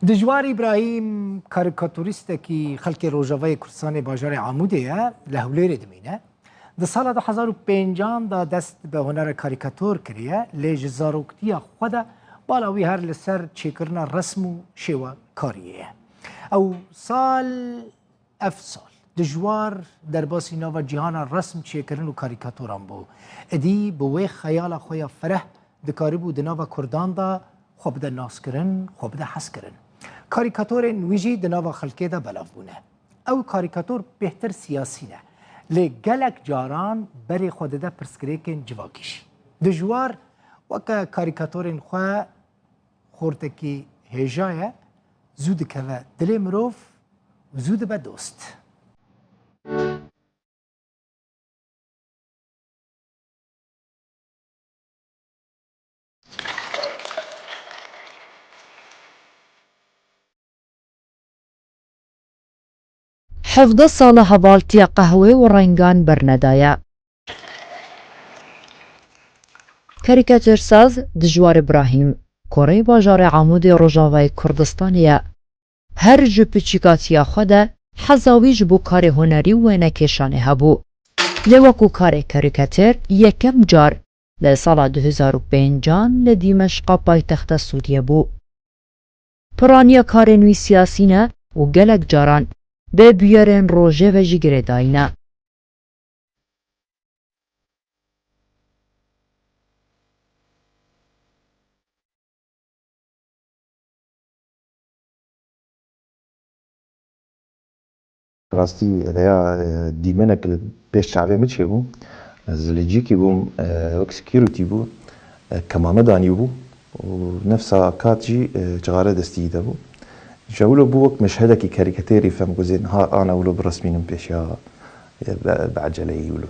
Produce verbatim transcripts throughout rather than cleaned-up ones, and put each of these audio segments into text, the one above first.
Dijwar Îbrahîm karîkaturîstekî xelkê Rojavayê Kurdistanê bajarê Amûdê ye, li Hewlêrê dimîne. Di sala du hezar û pêncan de dest bi hunera karîkator kiriye, lê ji zaroktiya xwe de bala wî her li ser çêkirina resm û şêwekariyê ye. Ew sal Ev sal Dijwar derbasî nava cîhana resm çêkirin û karîkatoran bû. Êdî bi wê xeyala xwe ya fereh dikaribû di nava Kurdan de xwe bide naskirin, xwe bide hezkirin. Karîkatorên wî jî di nava xelkê de belav bûne. Ew karîkator bêhtir siyasî ne. Lê gelek caran berê xwe dide pirsgirêkên civakî jî. Dijwar weke karîkatorên xwe xortekî hêja ye, zû dikeve dilê mirov û zû dibe dost. Hevdeh sal e hevaltiya qehwê û rengan bernedaye. Karîkatersaz Dijwar Îbrahîm, kurê bajarê Amûdê Rojavayê Kurdistanê ye. Her ji piçîkatiya xwe de heza wî ji bo karê hunerî û wênekêşanê hebû. Lê wekû karê karîkater yekem car li sala du hezar û pêncan li Dîmeşqa paytexta Sûriyê bû. Piraniya karên wî siyasî ne û gelek caran bi bûyerên rojê ve jî girêdayî ne. Rastî rêya, e, dîmenek li pêş çavê min çêbû. Ez li cîkî bûm, e, wek security bû, e, kemame danîbû û nefsa kat jî, e, cixare destî de bû. Ji wilo bû wek meşhedekî karîkaterî fem ku zê niha ana wilo biresmînim pêşiya, e, be, bi eceleyî wilo.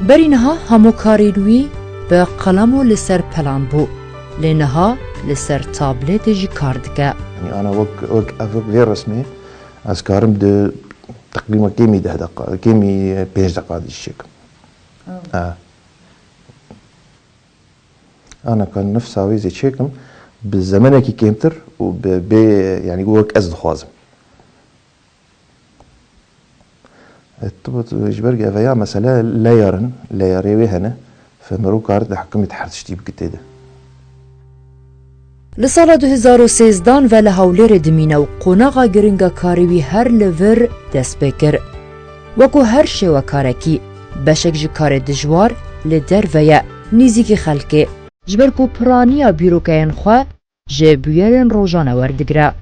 Berî niha hemû karên wî bi qelem û li ser pelan bû. Lê niha li ser tablêtê jî kar dike. Yanî ana wek, wek, ev wek vê resmê ez karim di teqrîben kêmî deh deqa, kêmî pênc deqa dî çêkim. Ha. Ana ka nifsa wê zê çêkim bi zemenekî kêmtir û bi bê, yanî wek ez dixwazim. E, tu, tu ji ber ku ev ya mesele layer in, layerê wê hene, femerû kar di hikimî di her tiştî bikitê de. Li sala du hezar û sêzdan ve li Hewlêrê dimîne û qonaxa giring a karê wî her li vir dest pê kir. Wekû her şêwekarekî, beşek ji karê dijwar li derve ye, nîzîkî xelkê. Ji ber ku piraniya bîrokeyên xwe ji bûyerên rojane werdigire.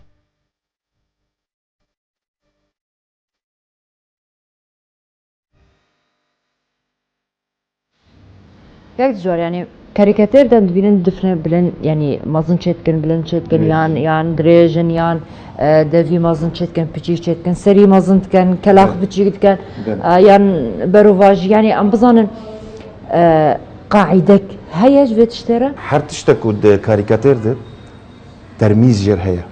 Yek dijwar, yanî karîkater de dibînin difne bilind, yanî mezin çêdikin, bilind çêdikin, yan, yan dirêj in, yan, e, devî mezin çêdikin, piçîk çêdikin, serî mezin dikin, kelax piçîk dikin, e, yan berovajî, yanî em bizanin, e, qaîdek heye ji vê tiştê re? Her tiştek ku di karîkater de termîz jêr heye.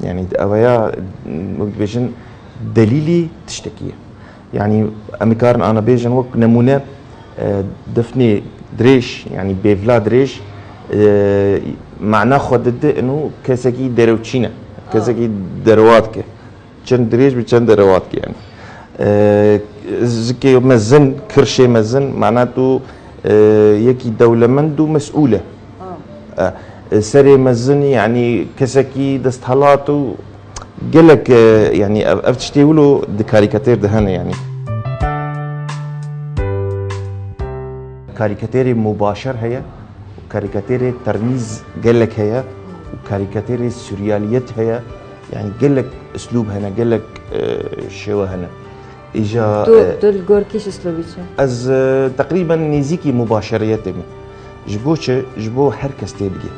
Yanî ev ya, wek dibêjin, delîlî tiştekî ye. Yanî em ê karin ana bêjin wek nemûne, e, difnê dirêj, yanî bêvla dirêj, e, mana xwe dide ino kesekî derewçî ne. Kesekî derewa dike. Çend dirêj bi çend derewa dike yanî. E, zikê mezin, kirşê mezin, mana tu, e, yekî dewlemend û mesûl e. E, e, serê mezin, yanî kesekî desthilat û gelek, e, yanî ev, ev tiştê wilo di karîkater de hene yanî. Karîkaterê mubaşer heye, karîkaterê termîz gelek heye û karîkaterê surrealiyet heye. Yanî gelek uslûb hene, gelek, e, şêwe hene. Îja, tu, e, tu li gor kî ji uslûbî çi? Ez, e, teqrîben nêzîkî mubaşeriyetê me. Ji bo çi? Ji bo her kes tê bigê.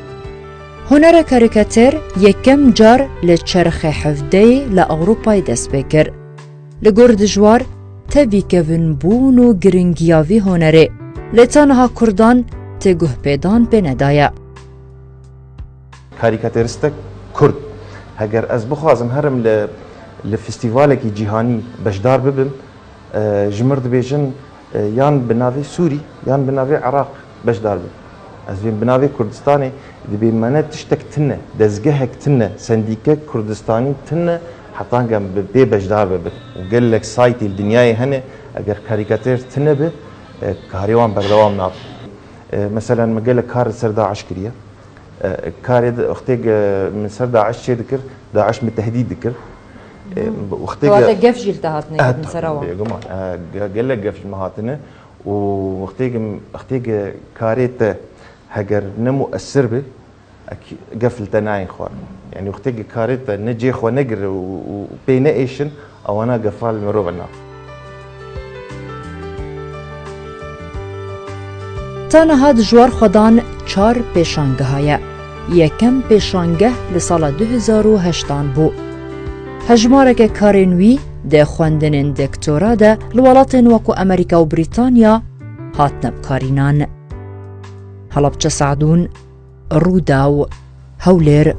Hunera karîkater yekem car li çerxê hevdeyê li Ewropayê dest pê kir. Li gor dijwar, tevî kevinbûn û giringiya vî hunerê, lê ta niha Kurdan tê guhpêdan pê nedaye. Karîkateristek Kurd, heger ez bixwazim herim li, li festîvalekî cîhanî beşdar bibim, e, ji mir dibêjin, e, yan bi navê Sûrî, yan bi navê Iraq beşdar bim. Ez bên bi navê Kurdistanê dibê me ne tiştek tune, dezgehek tune, sendîkek Kurdistanî tune, hetange em bi pê beşdar bibin. Û gelek saytê li dinyayê hene, eger karîkater tune bi, e, karê wan berdewam nabe. E, meselen, me gelek kar li ser DAIŞ kiriye. E, karê di, wextê ge min ser DAIŞ çê dikir, DAIŞ min tehdît dikir. E, wextê ge- Kewate gef jî li te hatine, e, kirin ser wan. Bêguman, e, ge-, gelek gef ji me hatine. Û wextê ge, wextê ge karê te heger ne muesir be, ek-, gef li te nayên xwarin. Yanî wextê ge karê te ne cê xwe negire û, û pê neêşin, ewana gefa li mirov nakin. Ta niha dijwar xwedan çar pêşangeha ye. Yekem pêşangeh li sala du hezar û heştan bû. Hejmareke karên wî di xwendinên doktora de li welatên wekû Amerîka û Brîtanya hatine bikarînan. Helebçe Sadûn, Rûdaw, Hewlêr.